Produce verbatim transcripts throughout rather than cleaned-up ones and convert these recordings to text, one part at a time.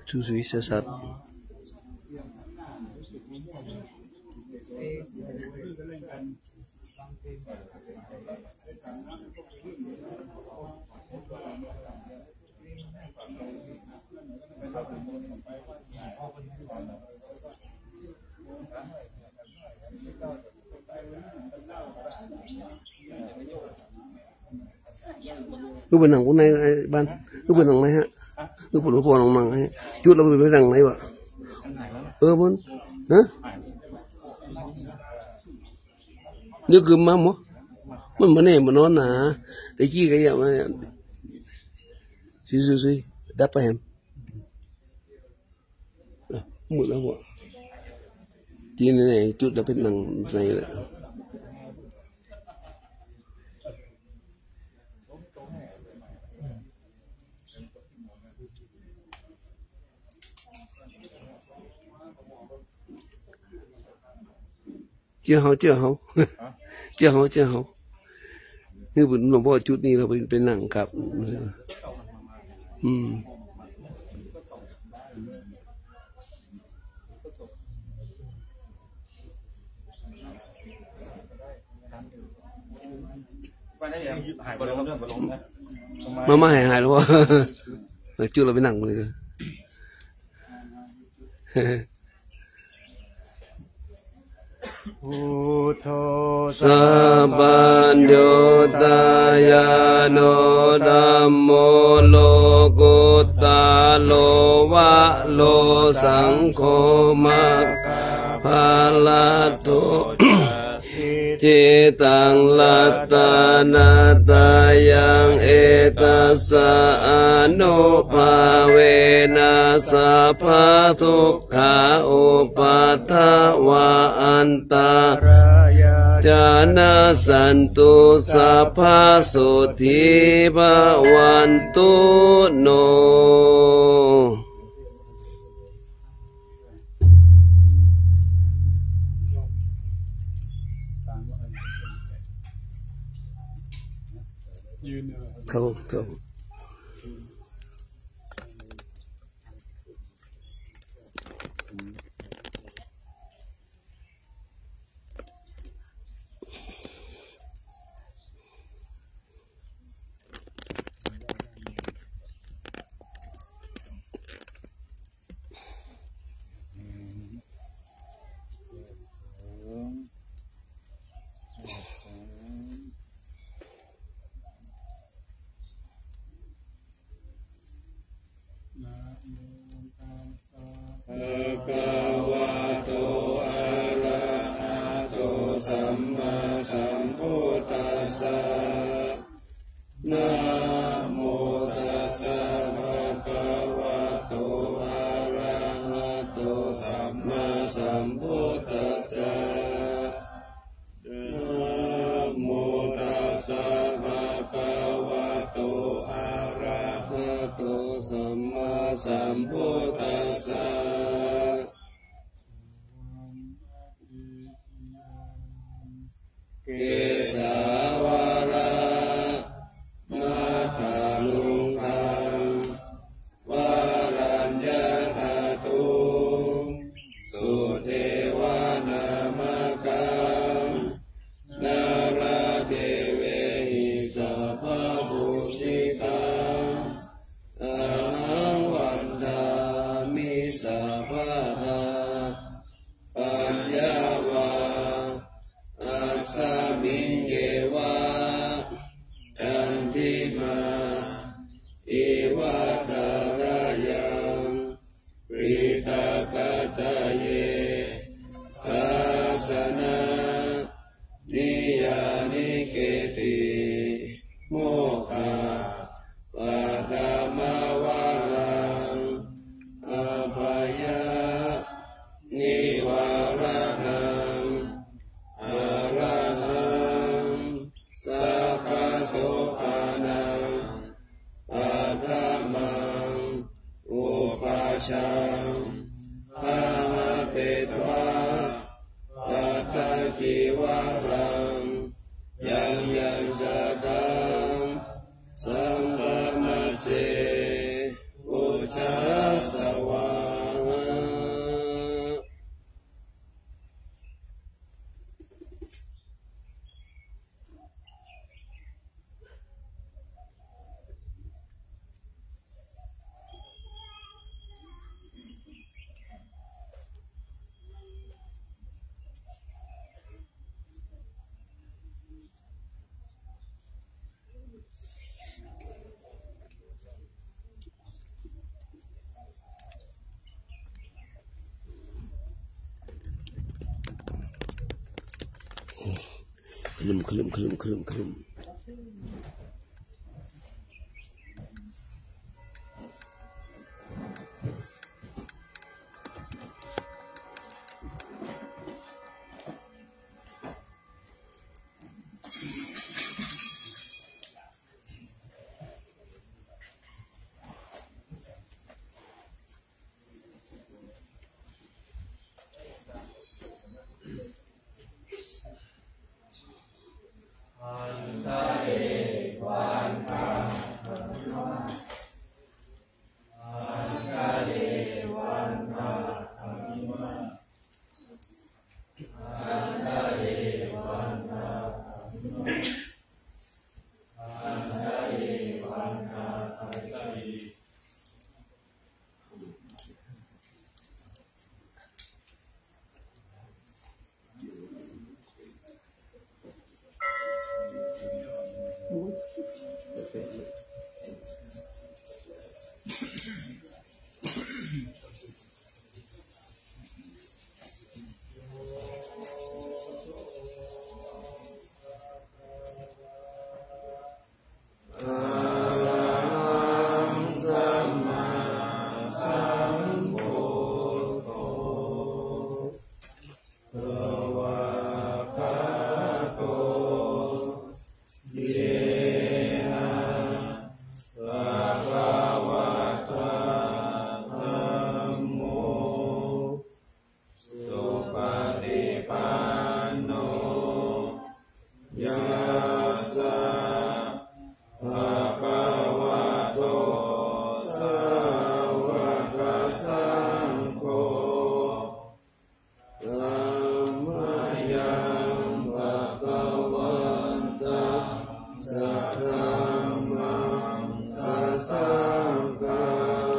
Susuy sasat. คือไปนั่งคนในบ้าน คือไปนั่งในฮะ คือผมพ่อนั่งนั่งให้จุดเราไปนั่งไหนวะ เออมันนะ นี่คือมาหมอ มันมาเนี่ยมานอนหนา แต่กี้ก็อย่ามาเนี่ย ซุยซุยซุย ดับไปแฮม หมดแล้วบ่ ที่ไหนจุดแล้วเป็นหนังในเลย เจ้าเฮา เจ้าเฮา เจ้าเฮา เจ้าเฮา นี่บุญหลวงพ่อจุดนี้เราเป็น เป็นหนังครับ อืม มา มา หาย หายแล้ววะ จุดเราเป็นหนังเลย Buddho sabbaññutañāṇo dhammo lokuttaro varo saṅgho mahāpārito ca icchitaṃ ratanattayaṃ etassa ānubhāvena sabbadukkhā upaddavā antarāyā ca nassantu sabbā sotthī bhavantu no. ครับผม ครับผม Bhagavato arahato sammāsambuddhassa. Namo tassa bhagavato arahato sammāsambuddhassa. Namo tassa bhagavato arahato sammāsambuddhassa. Kesavaramāthaluṅgaṃ varaññadhātuṃ sudevanamakaṃ nāḷādevehi sabbapūjitaṃ ahaṃ vandāmi sabbadā. Paññā va asmiṃ yeva candimā iva tharayaṃ piṭakattaye sāsana niyyānike'ti mokkhapadanavaraṃ abhayanivaranaṃ arahaṃ sakkasopanānaṃ paṭhamaṃ upajjhaṃ āhāpetvā pattacīvaraṃ yaṃ yaṃ jātaṃ saṅghamajjhe pūjāsvā. คลึมคลึมคลึมคลึมคลึม Arahaṃ sammāsambuddho svākkhāto yena bhagavatā dhammo supaṭipanno yassa bhagavato sāvakasaṅgho tammayaṃ bhagavantaṃ sadhammaṃ sasaṅghaṃ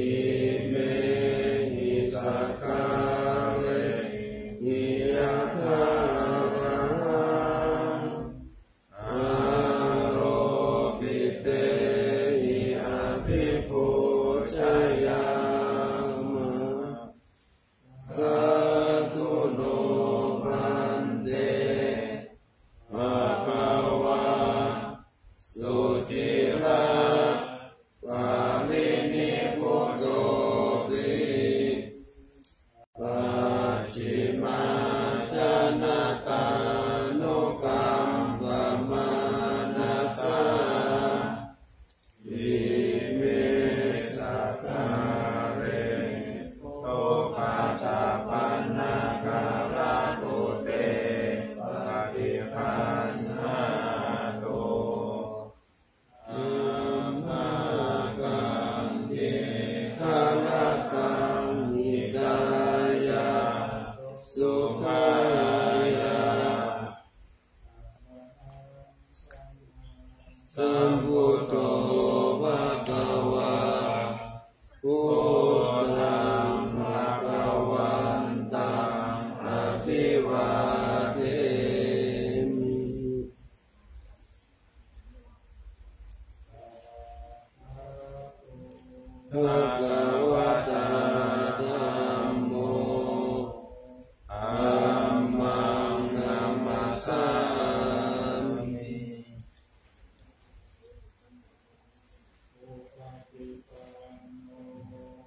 imehi sakkārehi yathārahaṃ āropitehi abhipūjayāma. Sādhu no bhante bhagavā suciraparinibbutopi pacchimājanatānukampamānasā ime sakkāre duggatapaṇṇākārabhūte paṭiggaṇhātu amhākaṃ dīgharattaṃ hitāya sukhāya. Sambuddho bhagavā, buddhaṃ bhagavantaṃ abhivādemi. Bhagavatā dhammo, dhammaṃ namassāmi.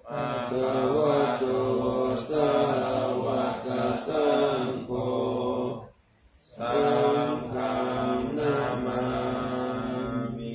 Bhagavato sāvakasaṅgho, saṅghaṃ namāmi.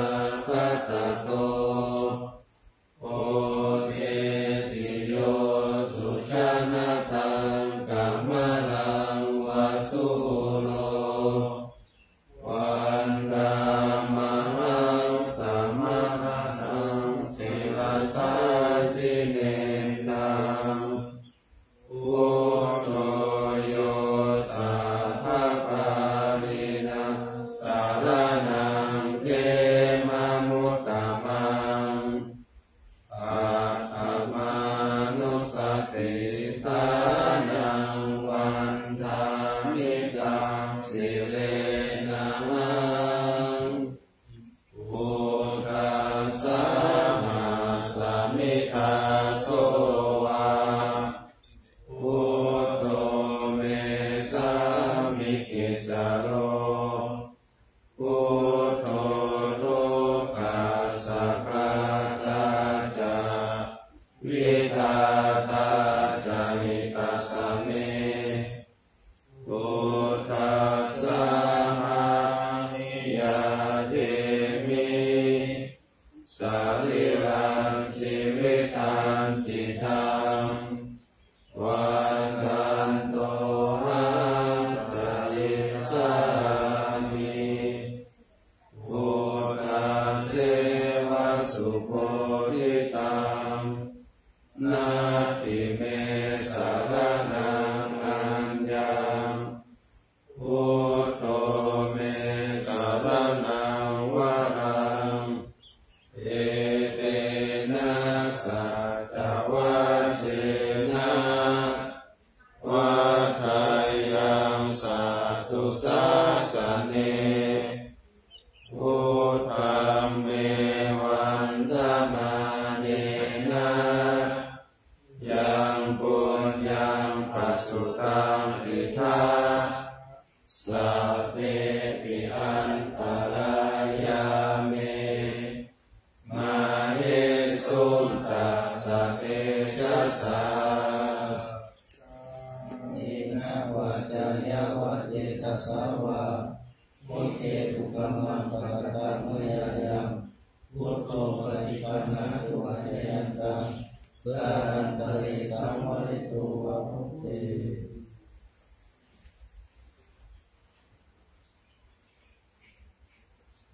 samāgatatto, bodhesi yo sujanataṃ kamalaṃ va sūro, vandāmahaṃ tamaharaṃ sirasā jinendaṃ. Buddho yo sabbapāṇīnaṃ saraṇaṃ khemamuttamaṃ, paṭhamānussatiṭṭhānaṃ vandāmi taṃ sirenahaṃ. Buddhassāhasmi dāso va, buddho me sāmikissaro, buddho dukkhassa ghātā ca vidhātā ca hitassa me. Buddhassāhaṃ niyyādemi sarīrañjīvitañcidaṃ, vandantohaṃ carissāmi buddhasseva subodhitaṃ. Natthi me saraṇaṃ aññaṃ, buddho me saraṇaṃ varaṃ, etena saccavajjena vaḍḍheyyaṃ satthu sāsane. Buddhaṃ me vandamānena yaṃ puññaṃ pasutaṃ idha, sabbepi antarāyā me māhesuṃ tassa tejasā. Kāyena vācāya va cetasā vā, buddhe kukammaṃ pakataṃ mayā yaṃ, buddho paṭiggaṇhatu accayantaṃ, kālantare saṃvarituṃ va buddhe.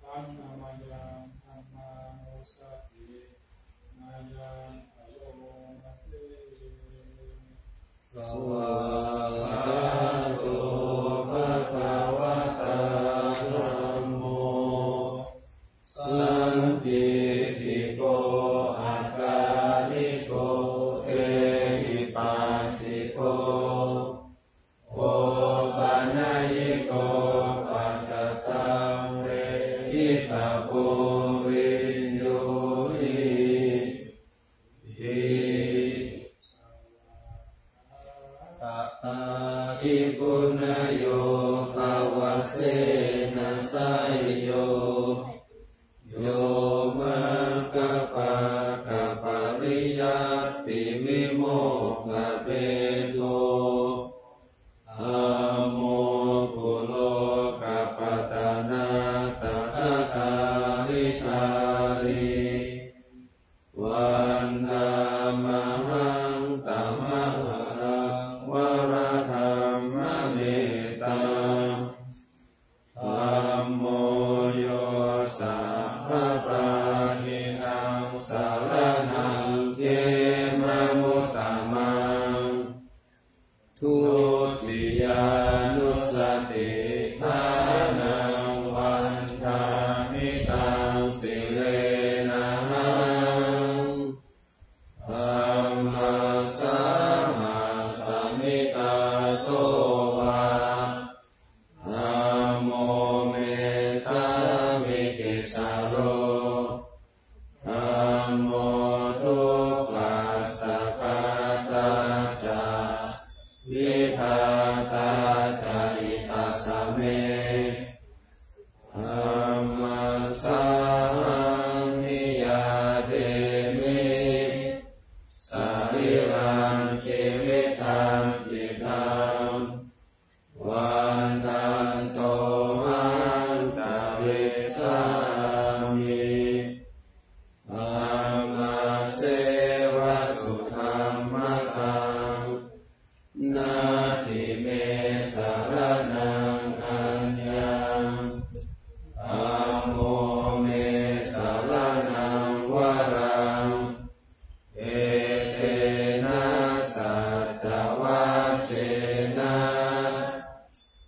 Brahmamāyā dhammānussatinayaṃ karoma se. Svākkhāto bhagavatā dhammo, sandiṭṭhiko akāliko ehipassiko, opanayiko paccattaṃ veditabbo viññūhīti. Atthādi puññayogavasena seyyo, yo maggapākapariyattivimokkhabhedo, dhammo kulokapatanā tathāgariṭṭhāri, vandāmahaṃ tamaharaṃ varadhammametaṃ. Dhammo yo sabbapāṇīnaṃ saraṇaṃ khemamuttamaṃ, dutiyānussatiṭṭhānaṃ vandāmi taṃ sirenahaṃ. Dhammassāhasmi dāso va, dhammo me sāmikissaro, dhammo dukkhassa ghātā ca vidhātā ca hitassa me. Dhammassāhaṃ niyyādemi sarīrañjīvitañcidaṃ, vandantohaṃ carissāmi me saraṇaṃ varaṃ. Etena saccavajjena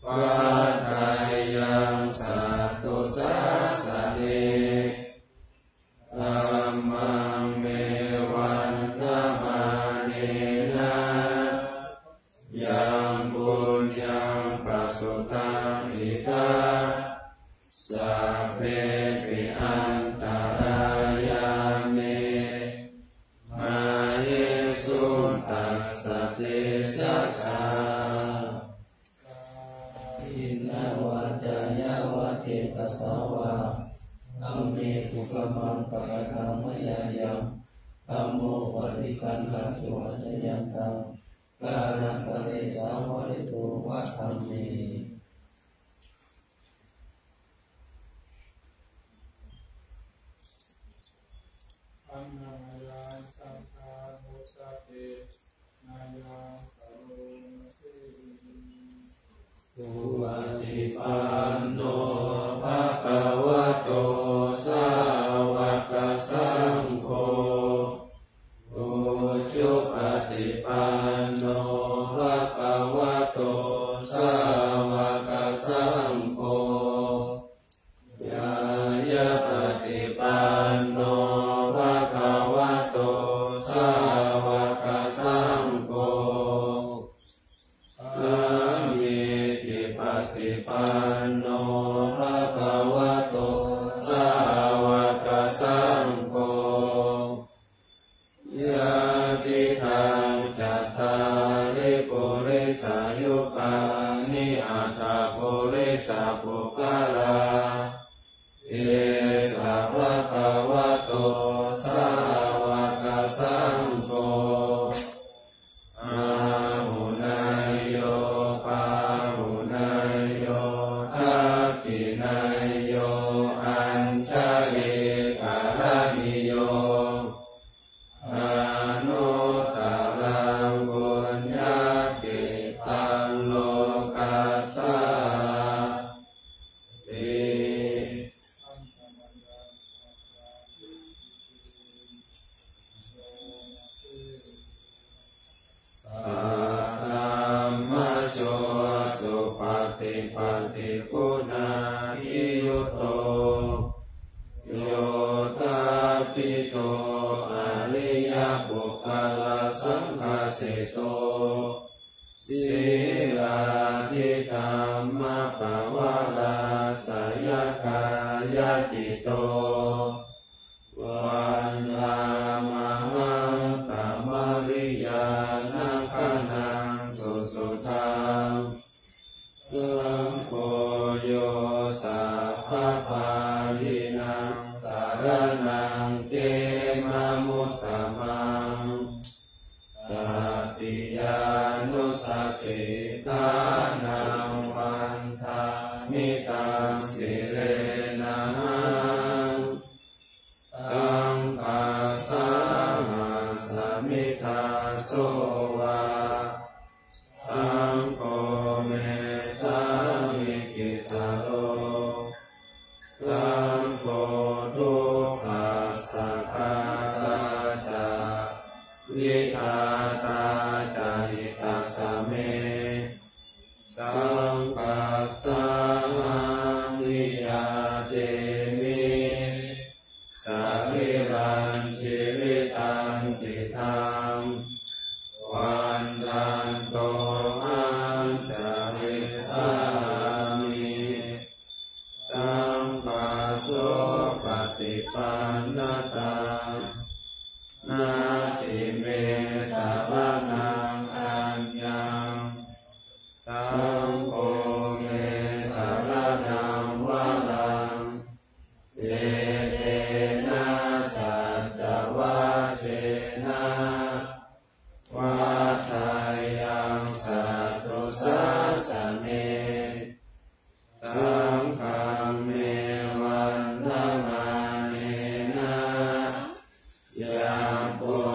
vaḍḍheyyaṃ satthu sāsane. Dhammaṃ me vandamānena yaṃ puññaṃ pasutaṃ idha, sabbepi antarāyā me māhesuṃ tassa tejasā. Kāyena vācāya va cetasā vā, dhamme kukammaṃ pakataṃ mayā yaṃ, dhammo paṭiggaṇhatu accayantaṃ, kālantare saṃvarituṃ va dhamme. Supaṭipanno bhagavato sāvakasaṅgho, ujupaṭipanno bhagavato sāvakasaṅgho, ñāyapaṭipanno bhagavato sāvakasaṅgho, sāmīcipaṭipanno bhagavato sāvakasaṅgho, yadidaṃ cattāri purisayugāni aṭṭha purisapuggalā, esa bhagavato sāvakasaṅgho, āhuneyyo pāhuneyyo dakkhiṇeyyo añjalikaraṇīyo, anuttaraṃ puññakkhettaṃ lokassāti. Saddhammajo supaṭipattiguṇābhiyutto, yoṭṭhābbidho ariyapuggalasaṅghaseṭṭho, sīlādidhammapavarāsayakāyacitto, vandāmahaṃ tamariyāna gaṇaṃ susuddhaṃ. Saṅgho yo sabbapāṇīnaṃ saraṇaṃ khemamuttamaṃ, tatiyānussatiṭṭhānaṃ vandāmi taṃ sirenahaṃ. Saṅghassāhasmi dāso va, saṅgho me sāmikissaro. Saṅgho dukkhassa ghātā ca, vidhātā ca hitassa me. Saṅghassāhaṃ niyyādemi, sarīrañjīvitañcidaṃ, vandantohaṃkarissāmi. Saṅghassopaṭipannatā, natthi me saraṇaṃ aññaṃ, saṅgho me saraṇaṃ varaṃ. Etena saccavajjena, vaḍḍheyyaṃ satthu sāsane. Saṅghaṃ me vandamānena, yaṃ pu-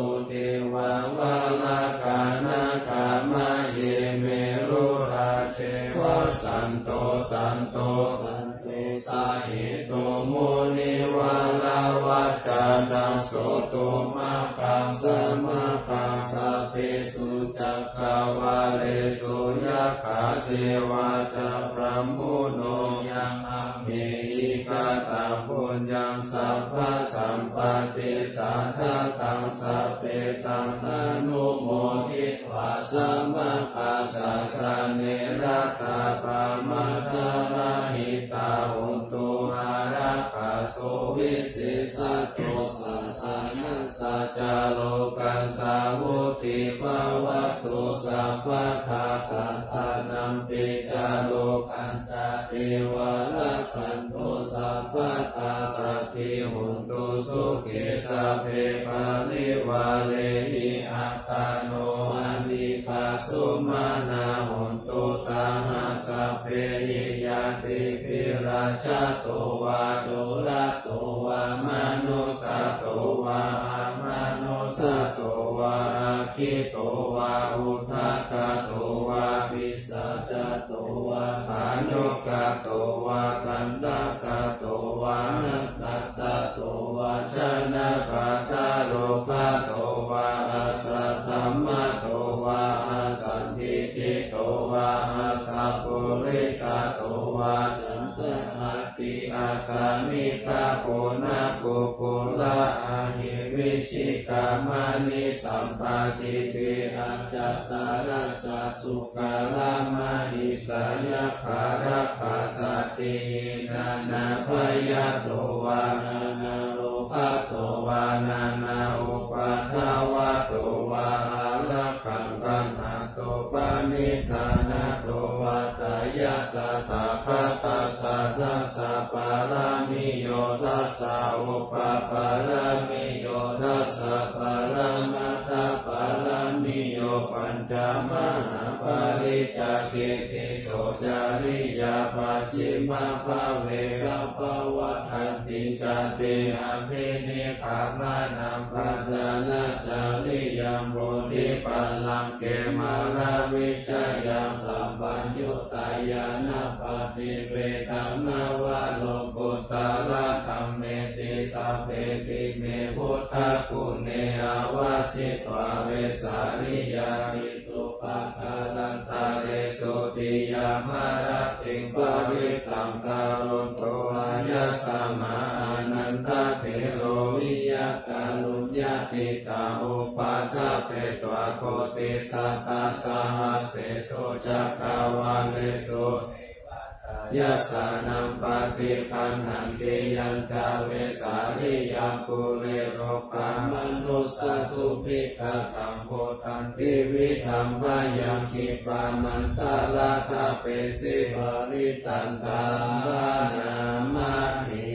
Santū devā Vārakā nāgā, Mahe Merurāje vasanto, Santo santussāhetuṃ, Munivaravacanaṃ sotumāgā samāgā, sabbesu cakkavāḷesu yakkhadevatā brahmuno, yaṃ amhehi kataṃ puññaṃ sabbasampattisiddhiyakaṃ, sabbe taṃ anumoditvā samāgā sāsane, laddhā pamādarahitā hontu, ārākaso visesato sāsanassa, ca lokassa vuḍḍhī bhavatu sabbadā, sāsanampi ca lokañca devā rakkhantu sabbadā, saddhī hontu sukhī sabbe parivārehi, attano anīghā sumanā hontu, saha sabbehi ñātibhi, rājato vā corato vā manussato vā amanussato vā, aggito vā udakato vā pissa to vā bhaṇukato vā kaṇṭakato vā nakkhattato vā janapadarogato vā asaddhammato vā asandiṭṭhito vā asappurisato vā canda atti asāmigago na puggalā ahi vicchikā maṇisappadīpī aṭṭhārasa sūkaramahisayakkharakkhasādīhi nānābhayato vā nānārogato vā nānāupaddavato vā ārakkhaṃ gaṇhātu paṇidhānato vā tayā tathāgatassa dasapāramiyo dassaupapāramiyo dasaparamatthapāramiyo pañcamahāparicchikirti so cariyā pacchimabbhave gabbhāvakkantiṃ jātiṃ abhinikkhamanaṃ paṭhānacariyaṃ bodhipallaṅke māravijayaṃ sabbaññutañāṇappaṭivedhaṃ navalokuttaradhammeti sabbepime buddhaguṇe āvajjitvā vesāliyā tīsu pākārantaresu tiyāmarattiṃ parittaṃ karonto āyasmā ānandatthero viya kāruññacittaṃ upaṭṭhapetvā koṭisatasahassesu cakkavāḷesu devatā yassāṇaṃ paṭiggaṇhanti yañca vesāliyaṃ pure rogāmanussadubbhikkhasambhūtaṃ tividhaṃ bhayaṃ khippamantaraṭṭhapeshi parittaṃ taṃ bhaṇāma he.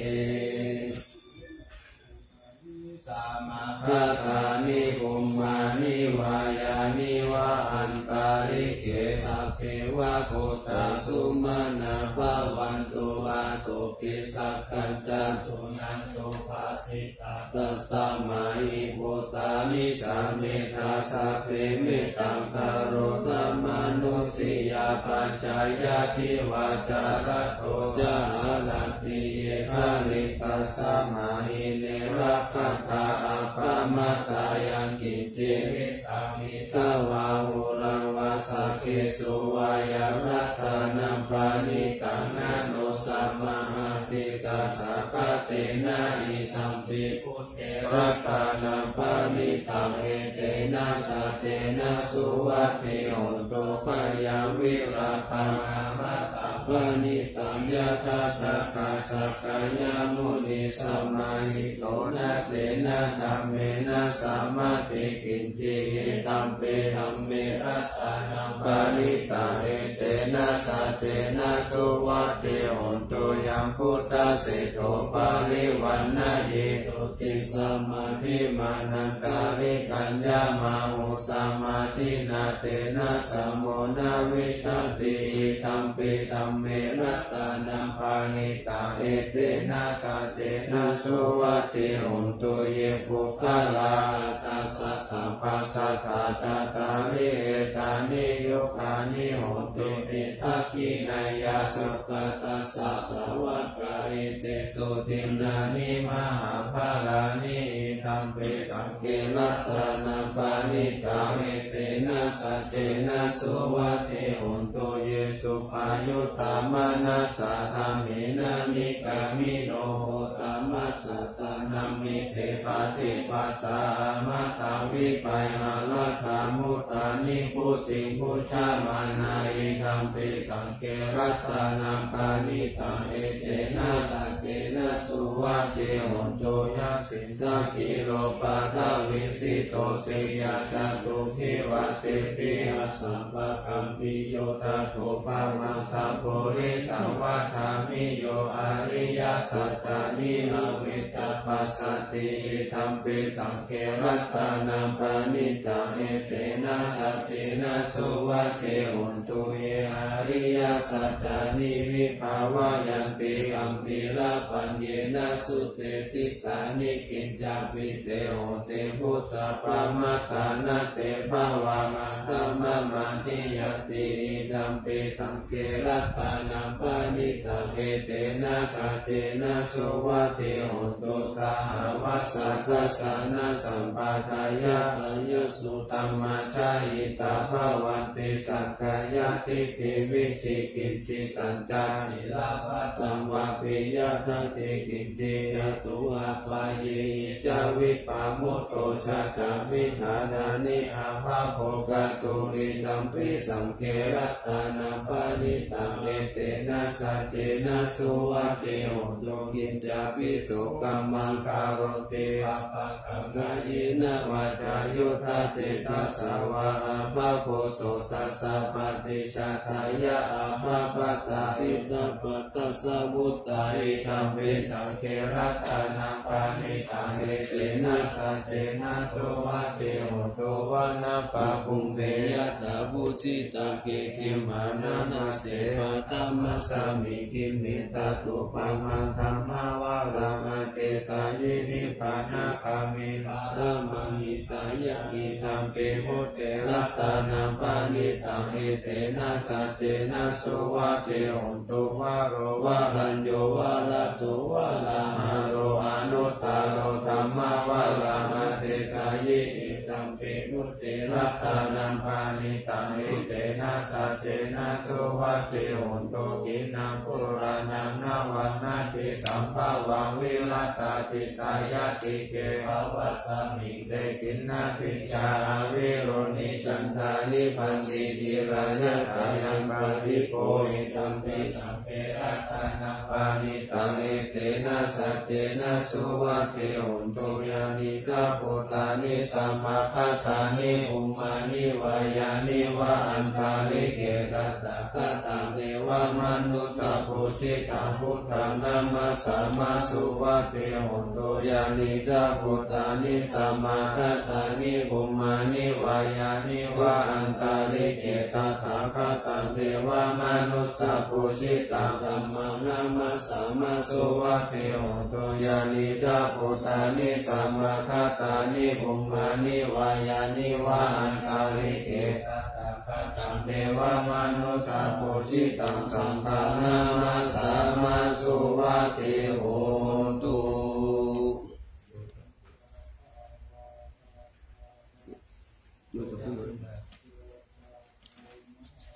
Samāgatāni bhummāni vā yāni va antalikkhe sabbe va bhūtā sumanā bhavantu athopi sakkacca suṇantu bhāsitaṃ. Tasmā hi bhūtā nisāmetha sabbe mettaṃ karotha mānusiyā pajāya divā ca ratto ca haranti ye baliṃ tasmā hi ne rakkhatha appamattā yaṃ kiñci vittaṃ idha vā huraṃ vā saggesu vā yaṃ ratanaṃ paṇītaṃ na no samahati tathāgatena idampi buddhe ratanaṃ paṇītaṃ etena saccena suvatthi hotu. Khayaṃ virāgaṃ amataṃ paṇītaṃ yadajjhagā sakyamunī samāhito na tena dhammena samatthi kiñci idampi dhamme ratanaṃ paṇītaṃ etena saccena suvatthi hotu. Yaṃ buddhaseṭṭho parivaṇṇayī suciṃ samādhimānantarikaññamāhu samādhinā tena samo na vijjati idampi dhamme ratanaṃ paṇītaṃ etena saccena suvatthi hotu. Ye puggalā aṭṭha sataṃ pasaṭṭhā cattāri etāni yugāni honti te dakkhiṇeyyā sugatassa sāvakā etesu dinnāni mahapphalāni idampi saṅghe ratanaṃ paṇītaṃ etena saccena suvatthi hotu. Ye suppayuttā manasā daḷhena nikkāmino gotamas sāsanamidhi pattipattā amataṃ vigayha laddhā mudhā nibbutiṃ bhuñjamānā idampi saṅghe ratanaṃ paṇītaṃ etena saccena suvatthi hotu. Yassiṃ sā khīlo paṭhaviṃ sito siyā catubbhi vāsepi asampakampiyo tato pamāsappurisaṃ vadāmi yo ariyasaccāni aviccā passati. Idampi saṅghe ratanaṃ paṇītaṃ, etena saccena suvatthi hotu. Ye ariyasaccāni vibhāvayanti gambhīrapaññena, sude sitāni kiñcāpi te hotu bhusappamattā. Na te bhavaṃ aṭṭhamamādiyanti. Idampi saṅghe ratanaṃ paṇītaṃ, etena saccena suvatthi hotu. Sahāvassa dassanasampadāya, kāyassu dhammā jahitā bhavanti, sakkāyadiṭṭhi vicikicchitañca, sīlabbataṃ vāpi yadatthi kiñci, catūhapāyehi ca vippamutto, chaṭhamhi ṭhānāni abhabbo kātuṃ. Idampi saṅghe ratanaṃ paṇītaṃ, etena saccena suvatthi hotu. Kiñcāpi so kammaṃ karoti pāpakaṃ, kāyena vācāyuda cetasā vā, abhabbo so tassa paṭicchādāya, abhabbatā diṭṭhapadassa vuttā. Idampi saṅghe ratanaṃ paṇītaṃ, etena saccena suvatthi hotu. Vanappagumbe yathā phussitagge, gimhānanāse paṭhamasmiṃ khime, tathūpamaṃ dhammavaraṃ adesayi, nibbānagāmiṃ paṭhamaṃ hitāya. Idampi buddhe ratanaṃ paṇītaṃ, etena saccena suvatthi hotu. Varo varaññū varado varāharo, anuttaro dhammavaraṃ adesayi. Idampi buddhe ratanaṃ paṇītaṃ, etena saccena suvatthi hotu. Khīṇaṃ purāṇaṃ navaṃ natthi sambhavaṃ, virattacittāyatike bhavasmiṃ, te khīṇabījā avirūḷhichandā, nibbanti dhīrā yathāyaṃ paripūhi. Idampi saṅghe ratanaṃ paṇītaṃ, etena saccena suvatthi hotu. Yānīdha bhūtāni samāgatāni, bhummāni vā yāni va antalikkhe, tathāgataṃ devamanussapūjitaṃ, buddhaṃ namassāma suvatthi hotu. Yānīdha bhūtāni samāgatāni, bhummāni vā yāni va antalikkhe, tathāgataṃ devamanussapūjitaṃ, dhammaṃ namassāma suvatthi hotu. Yānīdha bhūtāni samāgatāni, bhummāni vā yāni va antalikkhe, tathāgataṃ devamanussapūjitaṃ, saṅghaṃ namassāma suvatthi hotu.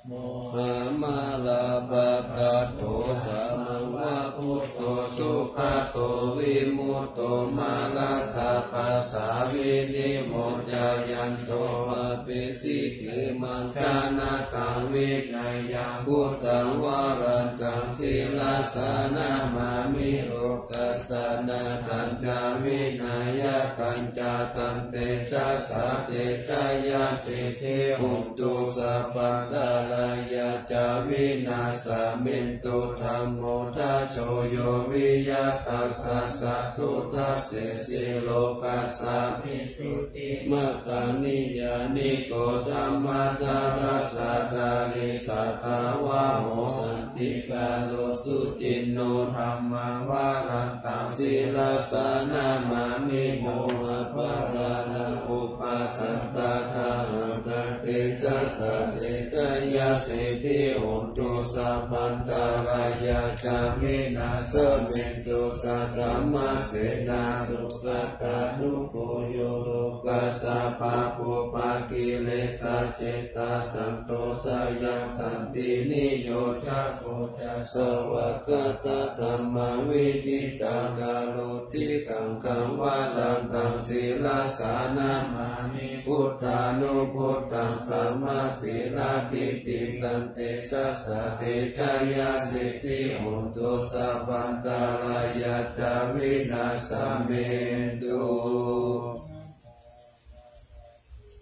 Mohamalāpakaṭṭho, samaṃ va buddho sugato vimutto, mārassa pāsā vinimocayanto, pāpesi khemaṃ janataṃ vineyyaṃ. Buddhaṃ varantaṃ sirasā namāmi, lokassa nāthañca vināyakañca, tantejasā te jayasiddhi hotu, sabbantarāyā ca vināsamentu. Dhammo dhajo yo viya tassa satthu, dassesi lokassa visuddhimagga. Niyyāniko dhammadharassa dhārī, sātāvaho santikaro suciṇṇo, dhammaṃ varantaṃ sirasā namāmi. Mohappadālauppasattakhāta, tantejasā te jayasiddhi hotu, sabbantarāyā ca vināsamentu. Saddhammasenā sugatānugo yo, lokassa pāpūpakilesajetā, santo sayaṃ santiniyojako ca, svākkhātadhammavidī taṃ karoti. Saṅghaṃ varantaṃ sirasā namāmi, buddhānubuddhaṃ samasīladiṭṭhiṃ, tantejasā te jayasiddhi hotu, sabbantarāyā ca vināsamentu.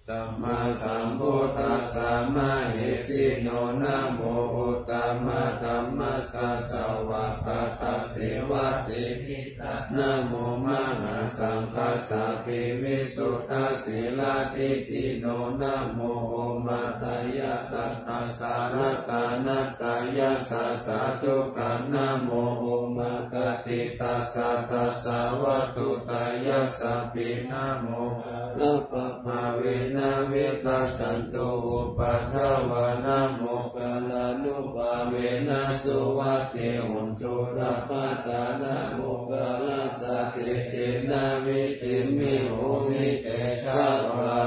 Sammāsambuddhassa mahesino, namo uttamadhammassa svākkhātassa Devatedita namo mahāsaṅghassāpi visuddhasīladiṭṭhino namo omātyāraddhassa ratanattayassa sādhukaṃ namo omakātītassa tassa vatthuttayassapi namo kārappabhāvena vigacchantu upaddavā namo kārānubhāvena suvatthi hotu sabbadā namo kārassa tejena vidhimhi homi tejavā.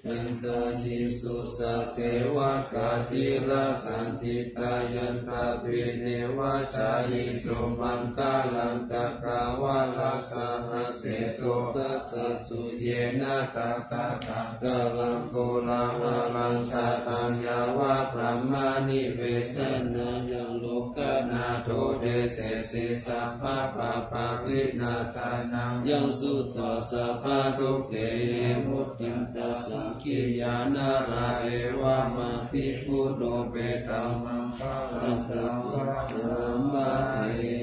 Yaṃ tahiṃsu sakkevakātīlasañṭhitā yaṃ tapineva jāhiṃsu maṅgalañca kavalāsahasesu gaccassu yena tattha tattha kālaṃ kolāhalaṃ jātaṃ yāva brahmanivesanāyaṃ lokanaṭṭho desesi sabbapāpavināsanaṃ. Yaṃ sutvā sabbadukkhena mucciṃ tassaṅkhiyaṃ naraṃ evamādiguṇūpetamaṅgalañca vadāmahe.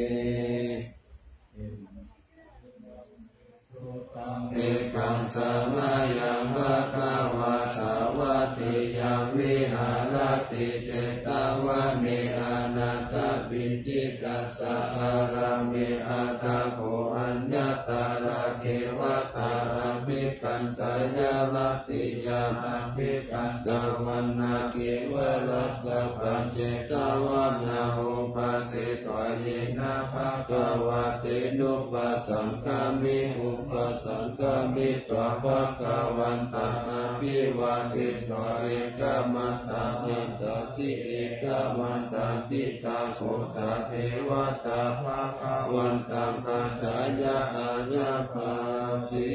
Ekaṃ samayaṃ bhagavā sāvatthiyaṃ viharati jetavane anāthapiṇḍikassa ārāme. Atha kho aññataradevatā abhikkantā āratiyā abhikkantavanā kevalakappaṃ jetavanaṃ upasetvā yena bhagavā tenupasaṅkami. Upasaṅkamitvā bhagavantaṃ abhivādetvā ekamantaṃ aṭṭhaṃsu. Ekamantaṃ ṭhitā kho sā devatā bhagavantaṃ dassanāya āyasacchi.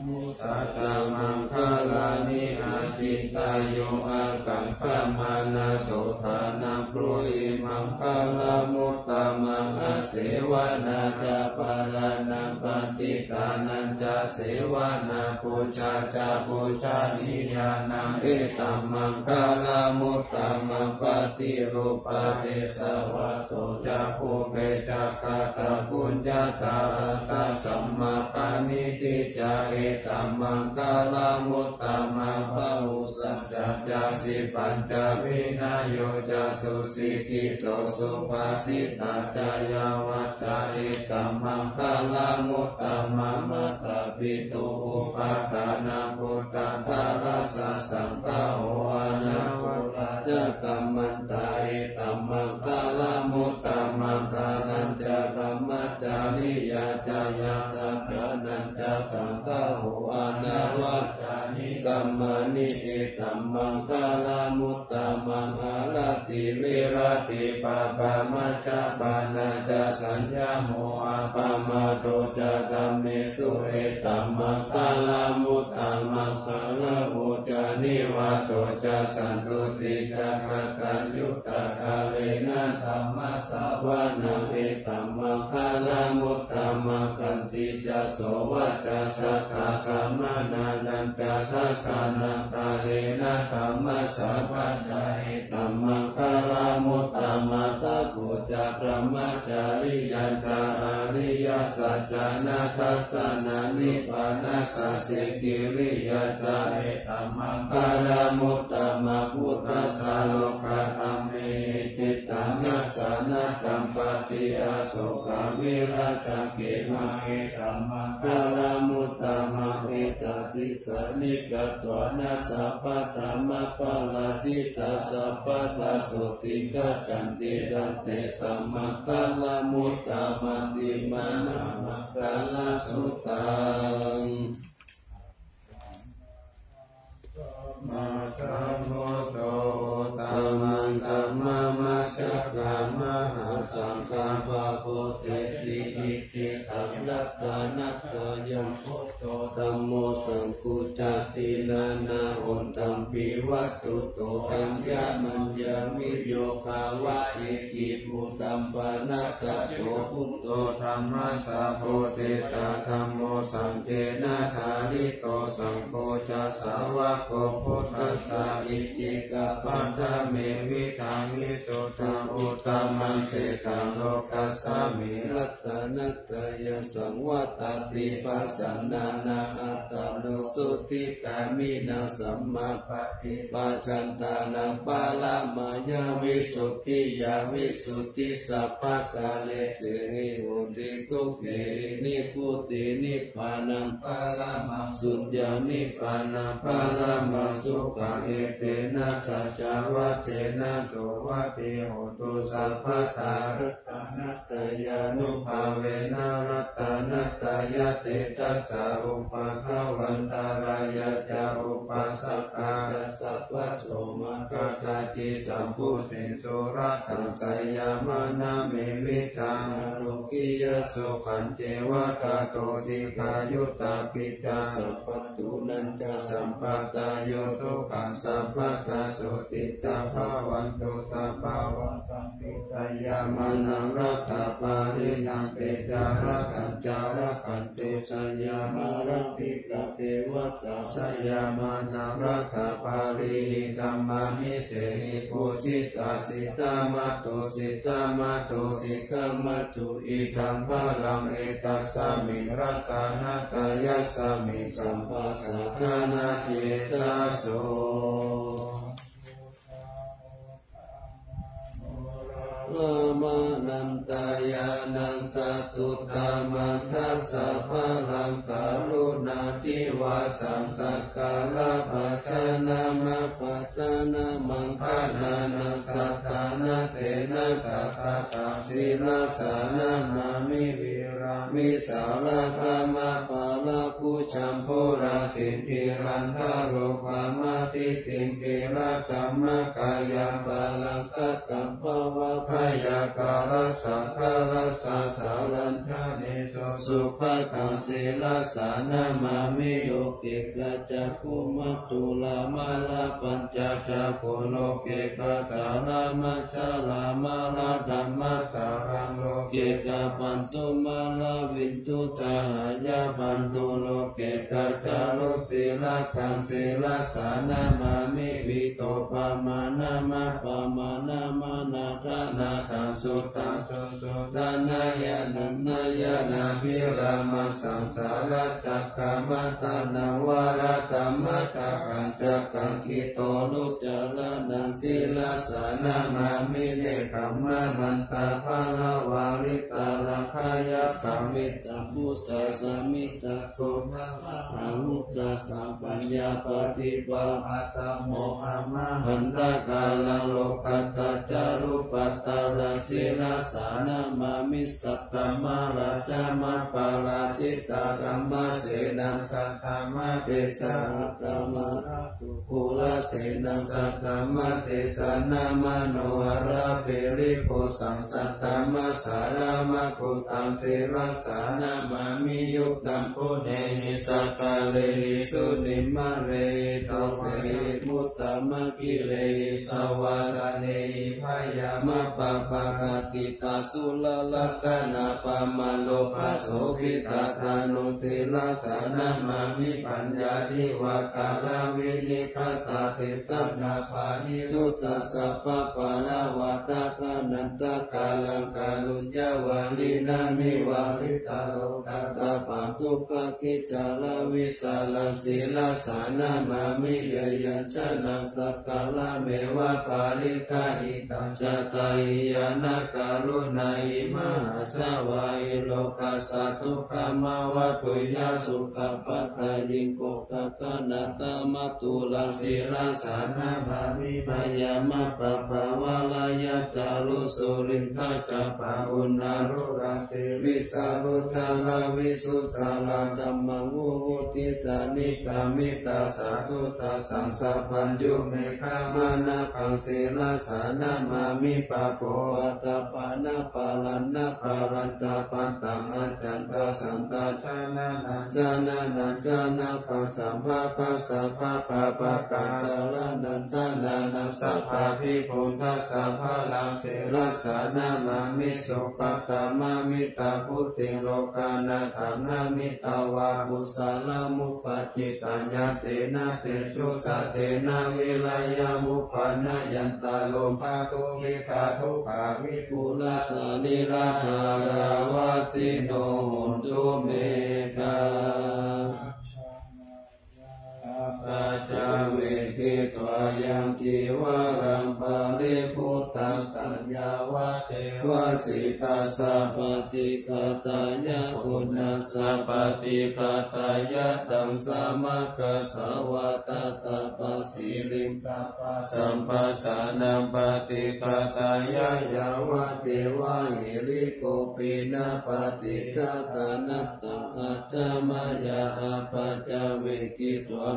Uttamaṅgalāni acintayuṃ ākaṅkhamānā sotthānaṃ brūhi maṅgalamuttamaṃ. Asevanā ca bālānaṃ paṇḍitānañca sevanā pūjā ca pūjanīyānaṃ etammaṅgalamuttamaṃ. Paṭirūpadesavāso ca pubbe ca katapuññatā attasammāpaṇidhi ca etammaṅgalamuttamaṃ. Bāhusaccañca sippañca vinayo ca susikkhito subhāsitā ca yā vācā etammaṅgalamuttamaṃ. Mātāpitu upaṭṭhānaṃ puttadārassa saṅgaho anākulā ca kammantā etammaṅgalamuttamaṃ. Dānañca brahmacariyañca ñātakānañca saṅgaho anavajjāni kammāni etammaṅgalamuttamaṃ. Āratī viratī pāpā majjapānā ca saññamo appamādo ca dhammesu etammaṅgalamuttamaṃ. Gāravo ca nivāto ca santuṭṭhī ca kataññutā kālena dhammassavanaṃ etammaṅgalamuttamaṃ. Khantī ca sovacassatā samaṇānañca dassanaṃ kālena dhammassavanaṃ etammaṅgalamuttamaṃ. Tapo ca brahmacariyañca ariyasaccāna dassanaṃ nibbānasacchikiriyā ca etammaṅgalamuttamaṃ. Phuṭṭhassa lokadhammehi cittaṃ yassa na kampati asokaṃ virajaṃ khemaṃ etammaṅgalamuttamaṃ. Etādisāni katvāna sabbatthamaparājitā sabbattha sotthiṃ gacchanti taṃ tesaṃ maṅgalamuttamanti. Mahāmaṅgalasuttaṃ. Sambuddho uttamadhammamajjhakamahāsaṅghappabhujeti icchitaṃ ratanattayaṃ buddho dhammo saṅkucca tiṇṇannahontampi vatthuto aññamaññaviyo gāva ekibhūtaṃ panādayo buddho dhammasāvoketha dhammo saṅghena dhārito saṅgho ca sāvako buddhassa icchikapaññame vidaṃ visuddhaṃ uttamaṃ sejjaṃ lokasmiṃ ratanattayassaṃvattati pasannāna attano sotthi gāminā sammāpaṭipacchantānaṃ paramāya visuddhiyā visuddhi sabbakālesu nibbutiṃ dukkhena nibbutiṃ nibbānaṃ paramaṃ suññaṃ nibbānaṃ paramaṃ sukhaṃ etena saccavajjena suvatthi hotu sabbadā ratanattayānubhāvena ratanattayatejasā upaddavantārāya ca upassakā ca sabbaso maṅgadāti sabbudhiṃsu rakkhaṃ jayamaṅgalaṃ me viddhaṃ ārogyasukhañceva tato dīghāyutapaññā ca sabbadhanaṃ ca sabbādayo sukhaṃ sabbadā sotthī ca bhavantu sabbā jayamaṅgalaṃ rattāparihaṃ tejā rakkhañca rakkhantu jayamaṅgalaṃ dīghadevata jayamaṅgalaṃ rattāparihiṃ dhammāni sehi pūjitā sītamato sītamato sītamato idaṃ balaṃ etasmiṃ ratanattayasmiṃ sabbasatthānaṃ etaso Ramanantayānaṃ satuttamaṃ dasabalaṃ karuṇādīvasaṃ sakkarabhajanaṃ makkhasanamaṅganānaṃ saddhammattena sattataṃ sirasā namāmi viraṃ vītarāgaṃ apālakuṭaṃ purasiddhi nandaro pamāditvīti rakkhamakkhayā parakkhattaṃ bhavabhayākālasaṅgarassa salantāne so sugataṃ sirasā namāmi. Ukkhittācakkhumā tulamālā pañca cakkhuṃ lokuttarā mārā dhammasāraṃ loke ca bandhumāra vindhusāhayā bandhū loke ca carūti rakkhaṃ sirasā namāmi. Vītopamaṇṇaṃ apamaṇaṃ anādhānatthaṃ suttaṃ susuddhaṃ nayanānaṃ nānābhirūpaṃ saṃsārasakkamaṇḍanaṃ varattamatthakkhaṃ cakkhukito luccaranaṃ sirasā namāmi. Nekkhammaṃ anantaṃ paramāraddhaṃ mettambusekaṃ mettambusekaṃ ugghasaṅkhayapaṭibāhātamahaṃ andhakarandokasañcārūpattaraṃ sirasā namāmi. Saddhammaratnam aparājitaṃ dhammasenaṃ saddhammatesaṃ attamanā sukurasenaṃ saddhammatesanā manoharagiripusshaṃ saddhammassāraṃ anuttaraṃ sirasā namāmi. Yuṃ guṇehi sakaḷehi sūṇiṃ balehi tathāgatāti uttamaṅgalehi sabbadhanehi byāmappabhāgāti pāsurakkhaṇappaṃ manobhasopitāttānuṃ sirasā namāmi. Paññādi vākāraṃ vinighatāti sabbapāṇinaṃ sabbapāṇavatthakāraṃ antakāraṃ kāruññavaṇṇinaṃ nivāritarogatāpaṃ dukkhābhicchāraṃ vītarāgaṃ sirasā namāmi. Yaṃ yaṃ jānaṃ sakkārameva pariggāhitaṃ jātā hi ñāṇākaruṇāhi mahāsāvahī lokassa dukkhamāvatthuyā dukkhappattā ye kho tathāgatā mātulā sirasā namāmi. Byāmappabhāvaṃ rājā ca rū surindā ca bahunārū rājī vijālucchakā visuddhā rājā maṅgū vuṭṭhī ca nittamī ca saddo ca saṅsabhaññū meghamānakā sirasā namāmi. Pā bho Upaṭṭhāpanāparaṇāparantā, pantā accayantaṃ santā janānañca nānañca nāgaṃ, sabbadassaṃ sabbapabbākañcaraṇañca nānāsabbabhibhūtasabharaṃ, sirasā namāmi sugatamaṃ hitābūtiṃ lokanāthaṃ. Nānītvā kusalamupaji taññā, tena tejasā tena vīriyamupanayantaruṃ, bhātubhidhā dukkhavipūlā sarīrā dāraṃ vajjino hontu me. Paccavekkhitva yaṃ cīvaraṃ paribhuttaṃ, taṃ yāvadeva sītassa paṭighātāya, uṇhassa paṭighātāya, taṃ samaggassa vātatappasiriṃ, tappassaṃ pāsānaṃ paṭighātāya, yāvadeva hirikopinapaṭighātānattha ajja mayā apaccavekkhitvā,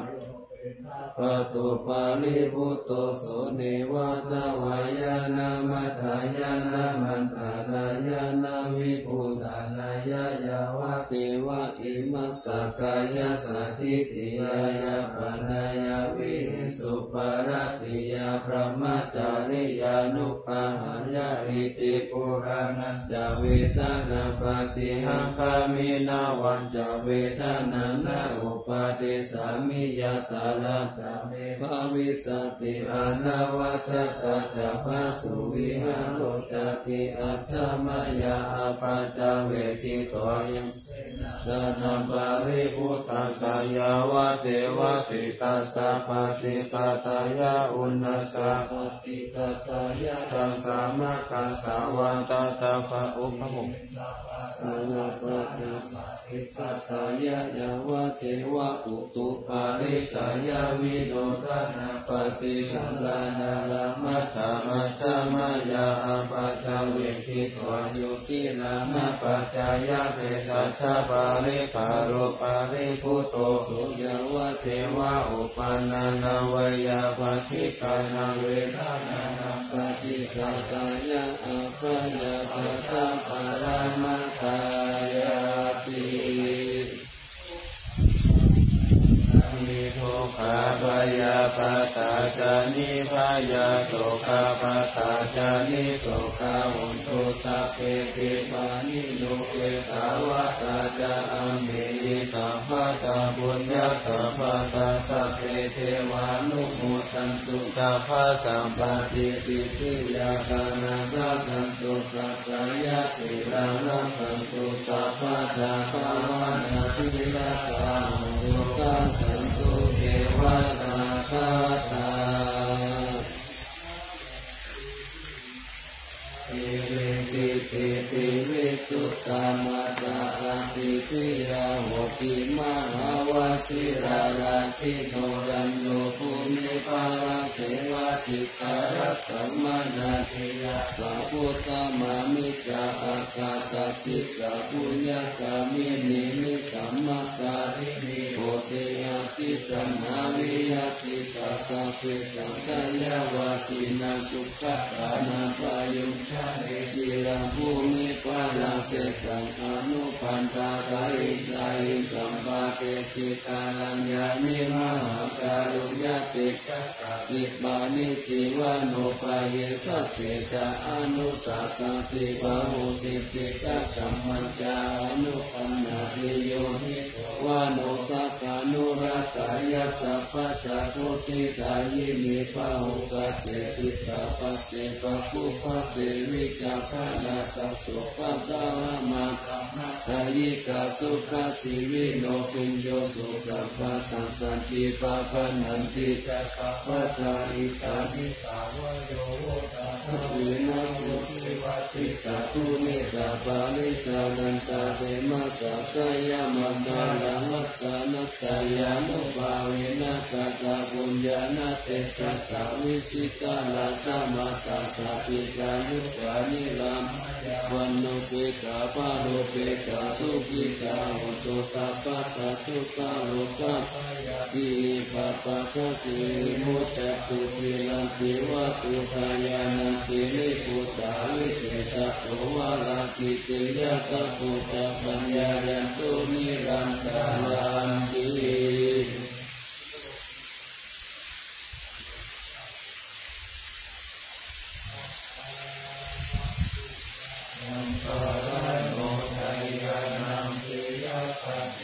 pātupparibhutto so, neva davāya na madāya na maṇḍanāya na vibhūsanāya, yāvadeva imassa kāyassa ṭhitiyā yāpanāya vihiṃsuparatiyā brahmacariyānuggahāya, iti purāṇañca vedanaṃ paṭihaṅkhāmi, navañca vedanaṃ na uppādessāmi, yātrā ca me bhavissati anavajjatā ca phāsuvihāro cāti. Ajja mayā apaccavekkhitvā yaṃ senāsanaṃ paribhuttaṃ, taṃ yāvadeva sītassa paṭighātāya, uṇhassa paṭighātāya, taṃ samaggassa vātatappasiriṃ, tappassaṃ pāsānaṃ paṭighātāya, yāvadeva utuparissayaṃ vinodanaṃ paṭisallānārāmatthaṃ. Ajja mayā apaccavekkhitvā yo tiṇṇannapaccayavesajaparikkhāro paribhutto so, yāvadeva uppannānaṃ veyyābādhikānaṃ vedanānaṃ paṭighātāya, abyāpajjhaparamatāyāti. Dukkhā bhayappattā ca nibbhayā, sokappattā ca nissokā, hontu sabbepi pāṇino. Ettāvatā ca amhehi sambhataṃ puññasampadaṃ, sabbe devānumodantu sabbasampattisiddhiyā. Dānaṃ dadantu saddhāya, sīlaṃ rakkhantu sabbadā, bhāvanābhiratā hontu, gacchantu devatāgatā. Iriṃ pi sīti visuddhā, mātā ādi piyā hoti, mahāvajirā rājino, rañño bhūmipharaṃ devā, cittarasamanādiyā, sabbuddhamāmica ākāsaṭṭhitā, puññagāminī nisammakāyinī, bodhiyā ādi saṇhāhi ādi ca, sabbesaṃ dayāvajjino, sugatānaṃ pāyuṃ jane. Khīlaṃ bhūmipharaṃ seṭṭhaṃ, anupaṇḍatāyiṃ gāyiṃ, sampāke jitaraññāni, mahākāruññatejasā, ksipāni jīvannupāyesajje ca, anussasati bahū siddhi, kakkammañca anupaṇṇati. Yo hi vano sakkānurattāya, sabbacakkhuhitāyini, bahūpadesikkhāpade, bhāgūpade vicakkhaṇā, tassopāgahamakāhā, yikā sukhajīvino, bhiyyo sukhapassadanti, pabbaññanti ca sabbadā. Idametavayo vuttā, dvema puttivā jitasū, nesaparisārantā, khemasaṃ jayamaṅgalaṃ, ratanattayānubhāvena, katapuññānatejasā, vijitā rakkhamātā, sādhikā yugāni, lābhā yā vaṇṇo, peta paro petā, sukhitā hontu sabbadā. Dukkharogabhayā Pāpaggahe vimuccantu, khīlaṃ kīvaṃ puññānaṃ siriṃ pūjā visesā. Tato vārāsi te yassa buddhapaññāyantu nirantaranti.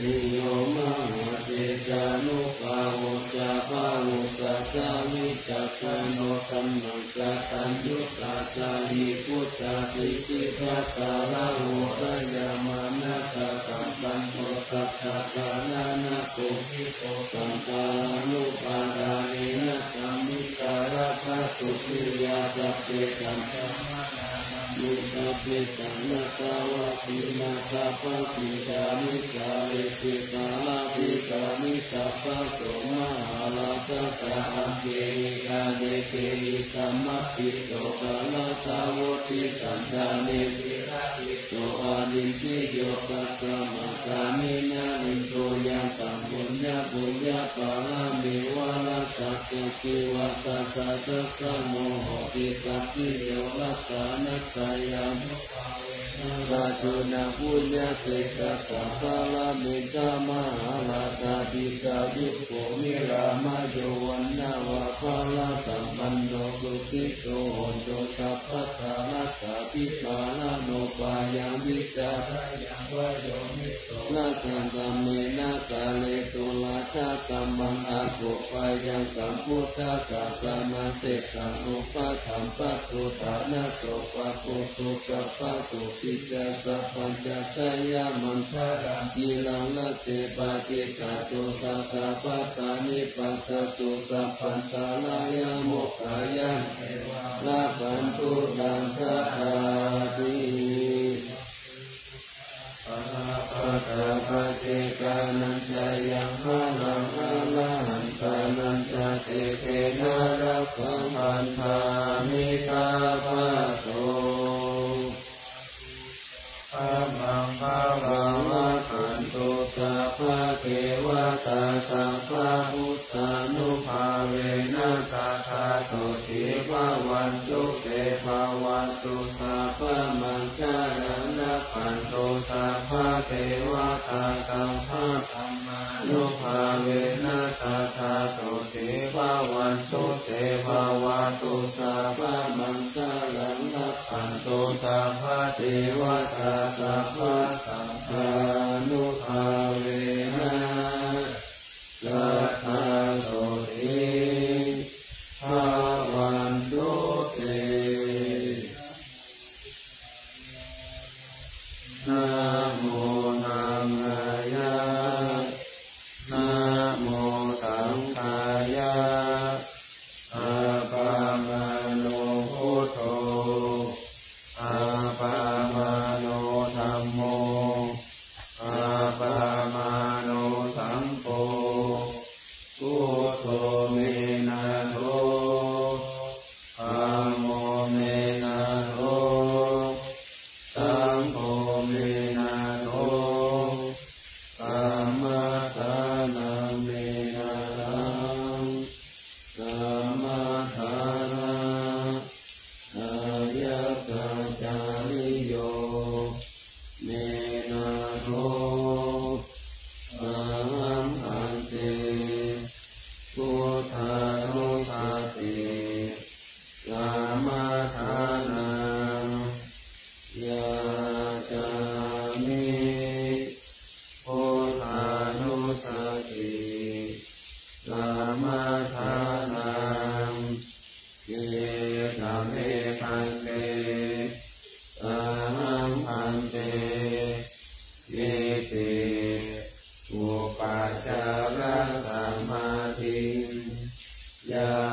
Yo mahātejānubbhavo ca pahutatthavicakkhaṇo, dhammaṃ kataññutā ca hi buddhā sirimatāraho. Jayāsanāsampanno satta dhammaṃ nānāpubbe santānupādānena, samiddhārakkhaṃ sotthiyā sabbe sampadaṃ. Sabbe saṅghatvā khīṇā sabbadhi jāni, sārīpukkhāradīghāni sabbasomahārājassa, amhehi anekehi kammapphi, so kālakañjā voci sandhāne. Virāge so anindriyo, tasmā gāme narindo yaṃ. Taṃ puññaṃ puññaphalaṃeva, rāgassa dveva saha, dāsamo hohi pattiyo. Ratanattayānubhāvena, rājānamānā puññakkhetta, sā paramita mahārājā. Dīghāyuko nirāmayo, vaṇṇaṃ va balaṃ sampanno, sukhito hotu sabbadā. Atthābhivadanapāṇino, bhayaṃ vippaṭiyaṃ vā yo muñci, so rakkhaṃ dhammena karotu, rājadhammaṃ aggubhayyaṃ. Sambuddhasāsanassa, etam upaṭṭhampato, ṭhānaso pako, sabbasotthiṃ ca sabbaññataṃ, jayamaṅgalaṃ. Giriṃ rājaṃ parittato, tathāgataṃ nipassato, sabbantarāyā mokkhaye rakkhantu sadā. Sabbānaṃ ca yaṃ balaṃ, arahantānañca tejena, rakkhaṃ bandhāmi sabbaso. Sabbamaṅgalaṃ, rakkhantu sabbadevatā, sabbabuddhānubhāvena, sadā sotthī bhavantu te. Bhavatu sabbamaṅgalaṃ, rakkhantu sabbadevatā, sabbadhammānubhāvena, sadā sotthī bhavantu te. Bhavatu sabbamaṅgalaṃ, rakkhantu sabbadevatā, sabbasaṅghānubhāvena, sadā sotthī bhavantu te. Namo dhammāya, namo saṅghāya. Appamāṇo buddho, appamāṇo dhammo, appamāṇo saṅgho. Buddho me nātho, dhammo me nātho, saṅgho me nātho, dhammadharanaṃ me nāthaṃ, dhammadharana āyatacariyo me nātho. Ahaṃ bhante buddhānussati samadānaṃ yācāmi. Buddhānussati samadānaṃ. Etha me bhante, ahaṃ bhante, iti upācārasamādhiṃ yācāmi.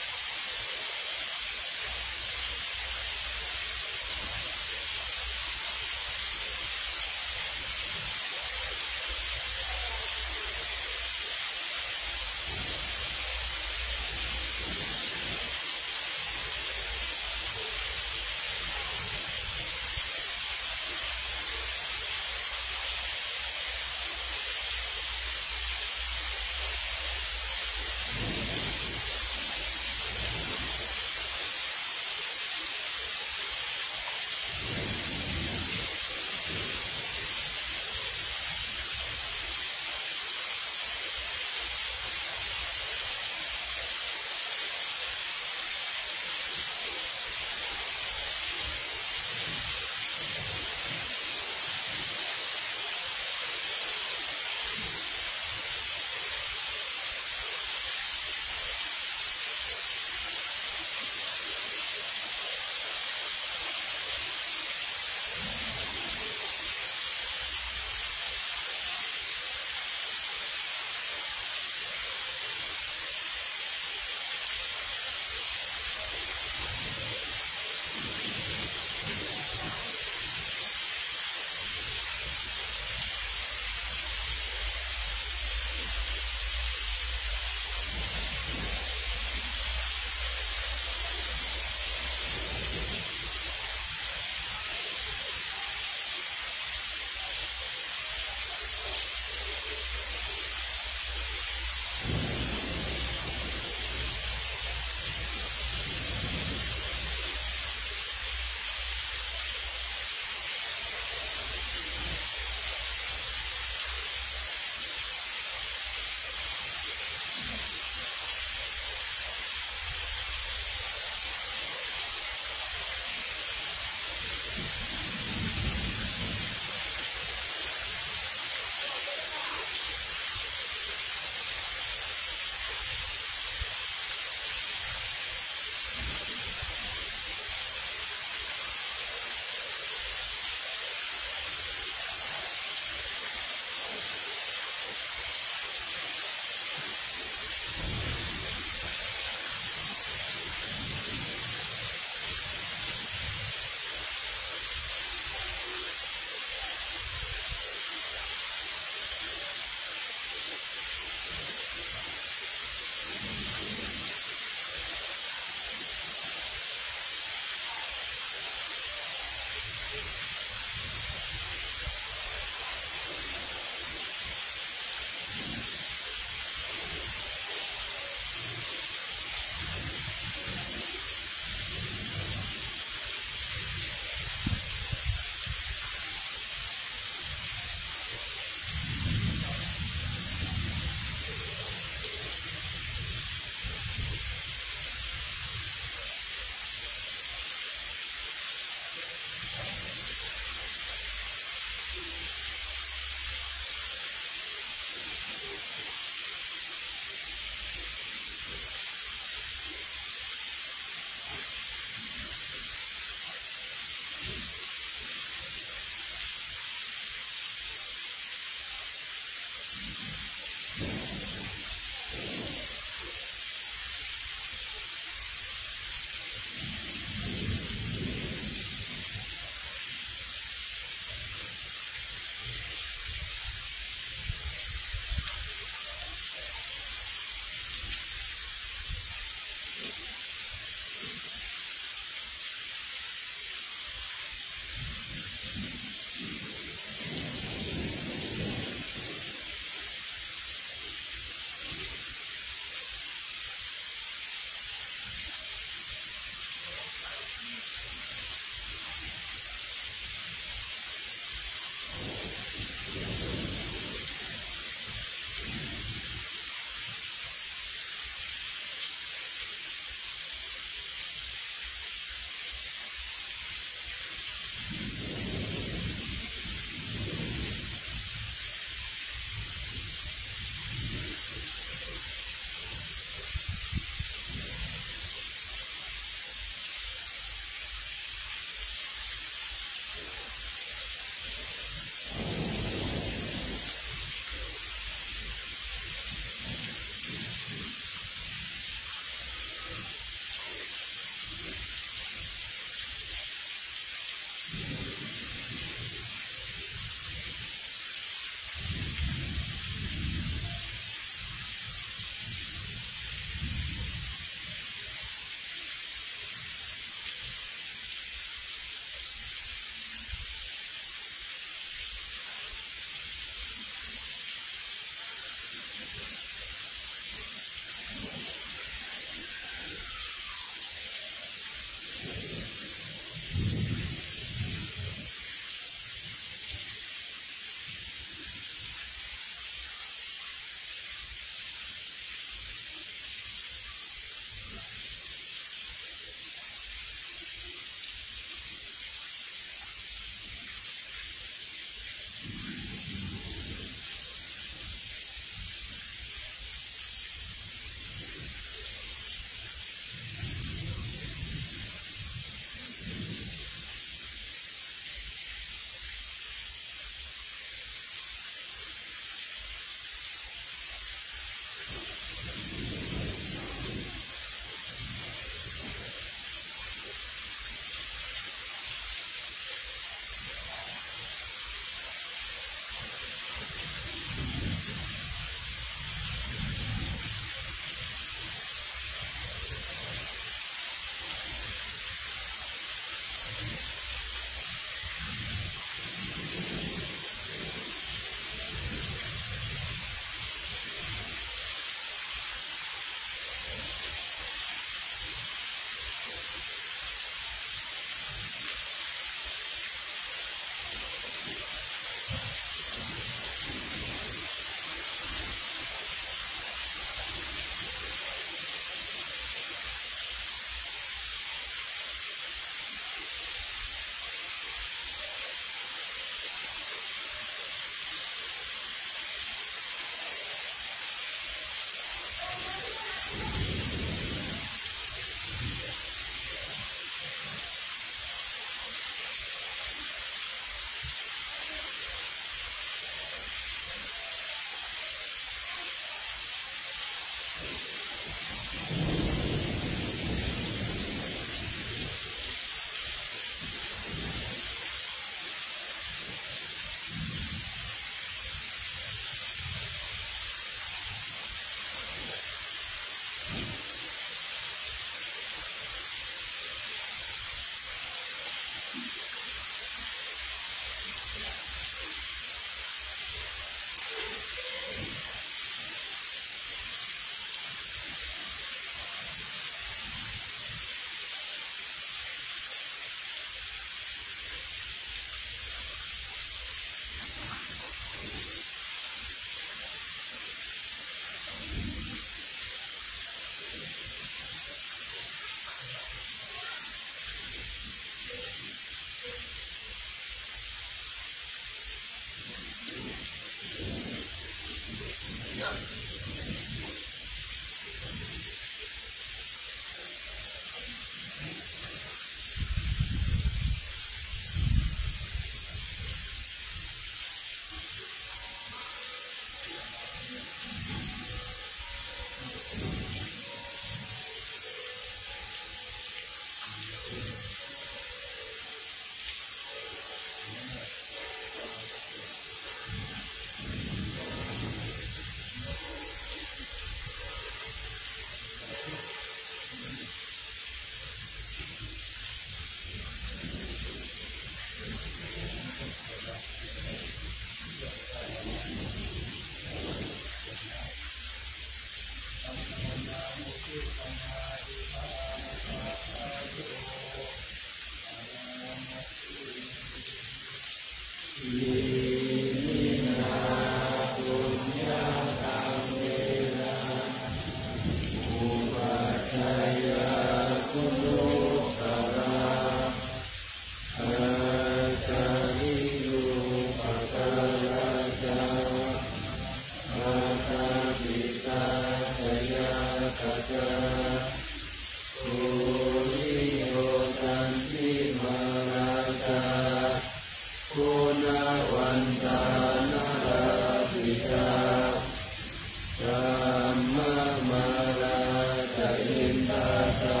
Indā ca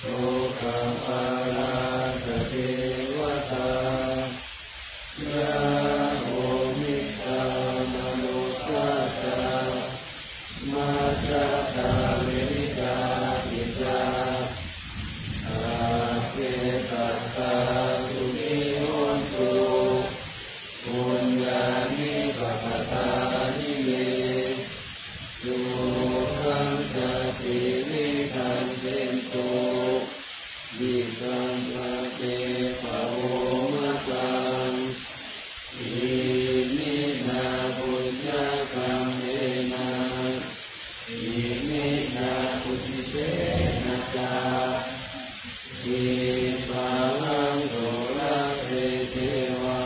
lokapālā ca devatā, yāmo mittā manussā ca, majjhattā verikāpi ca, sabbe sattā sukhī hontu, puññāni pakatāni me, sukhaṃ ca tividhaṃ dentu, idampi pabbo mataṃ. Iminā puññakammena, iminā uddisena ca, khippāhaṃ sulabhe ceva,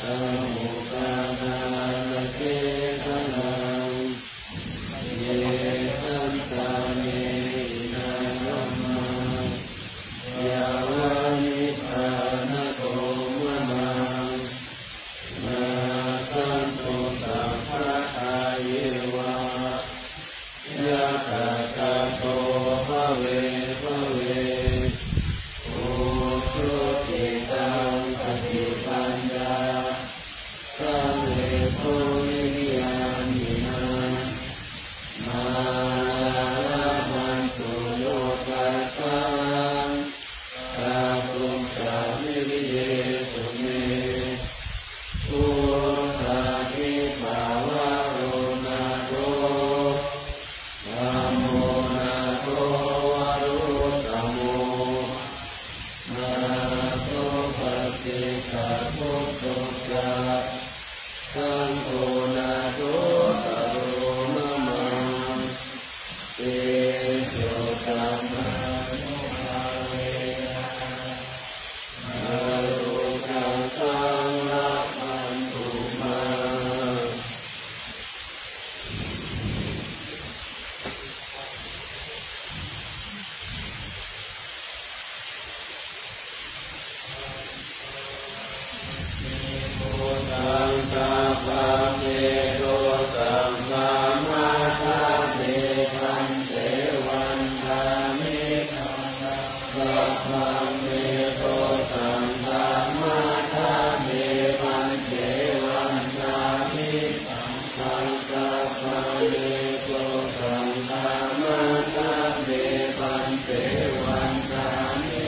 taṃ uppādānacedanaṃ. Ye santāne hinā dhammā, yāva nibbānato mamaṃ, nassantu sabbadā yeva, yattha jāto bhave bhave. Ujucittaṃ satipaññā, sallekho viriyamhinā, mārā mañsu yokassaṃ, kātuñca viriyesu me. Uddāpi pavaro nātho, dhammo nātho varuttamo, nātho paccekabuddho ca, saṅgho nāthottaro mamaṃ. Tesottamānubhāvena, arogaṃ saṅgapphattu mā. Saṅghappame dosaṃ khamatha me bhante, vandāmi sabbaṃ me dosaṃ khamatha me bhante, vandāmi sabbaṃ me dosaṃ khamatha me bhante, vandāmi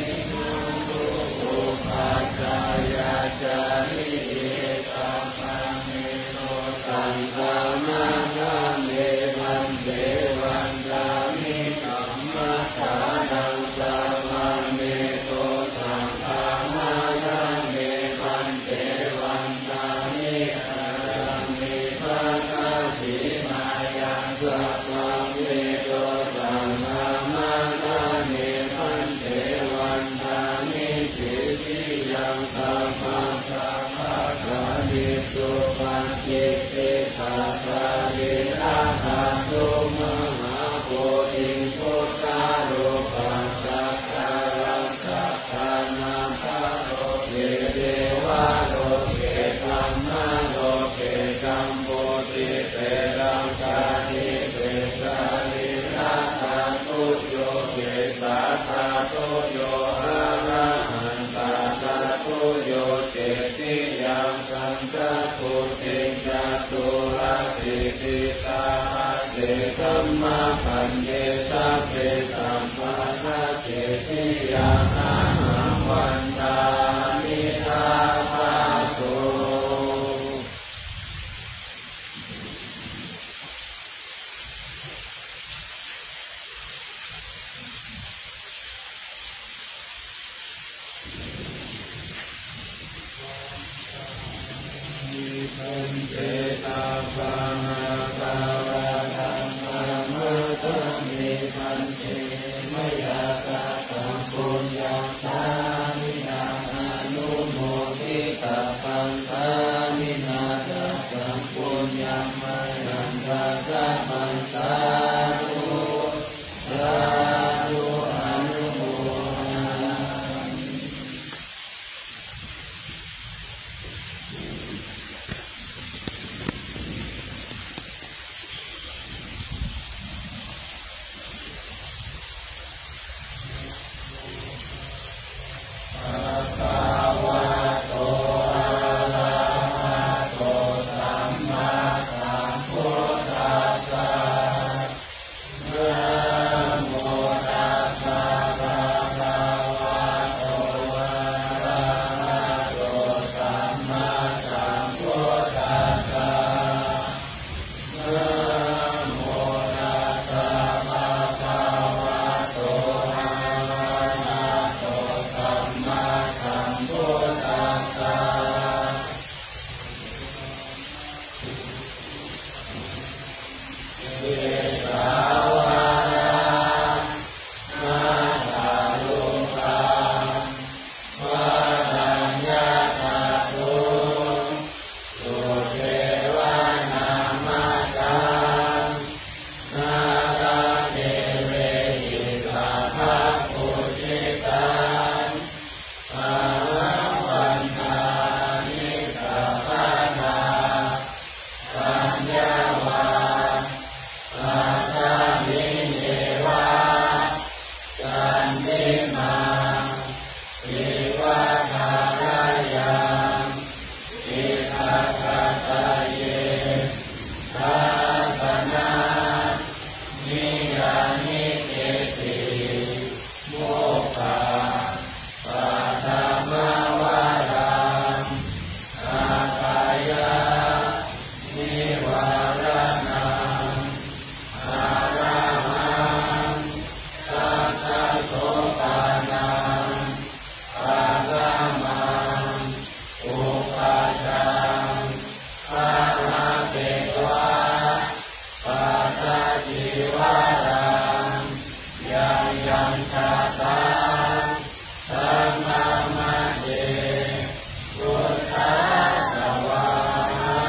upajjhāyācariye sabbaṃ me dosaṃ khamatha me bhante, vandāmi kammaṭṭhānaṃ sabbaṃ me dosaṃ khamatha me bhante, vandāmi pāramī pañca sīlānaṃ sabbaṃ me dosaṃ khamatha me bhante, vandāmi dutiyaṃ sabbaṃ sabbaṭṭhānesu paṇḍitāssa sārīradhātu mahābodhiṃ buddharūpaṃ sakkāraṃ satthā nātha loke devaloke brahmaloke jambudīpe laṅkādīpe sārīradhātuyo kesādhātuyo arahantādhātuyo titiyaṃ saṅghaṃ buddhiṃ caturāsītisahasse dhammapaññe sabbe sampanne titiyaṃ ahaṃ vandāmi sabbaso. Bhante sabbaṃ aparādhaṃ khamatha me bhante, mayā kataṃ puññaṃ sāminā anumoditabbaṃ, sāminā kataṃ puññaṃ mayhaṃ dātabbaṃ, sādhu sādhu anumodāmi. Nikketi mokkhaparamavaraṃ abhayanivaranaṃ arahantaṃ sakkasopaṇṇaṃ paramaṃ upajaṃ ārabbheva patacīvaraṃ yaṃ yaṃ jātaṃ saṅghamajjhe buddhassa vāhā.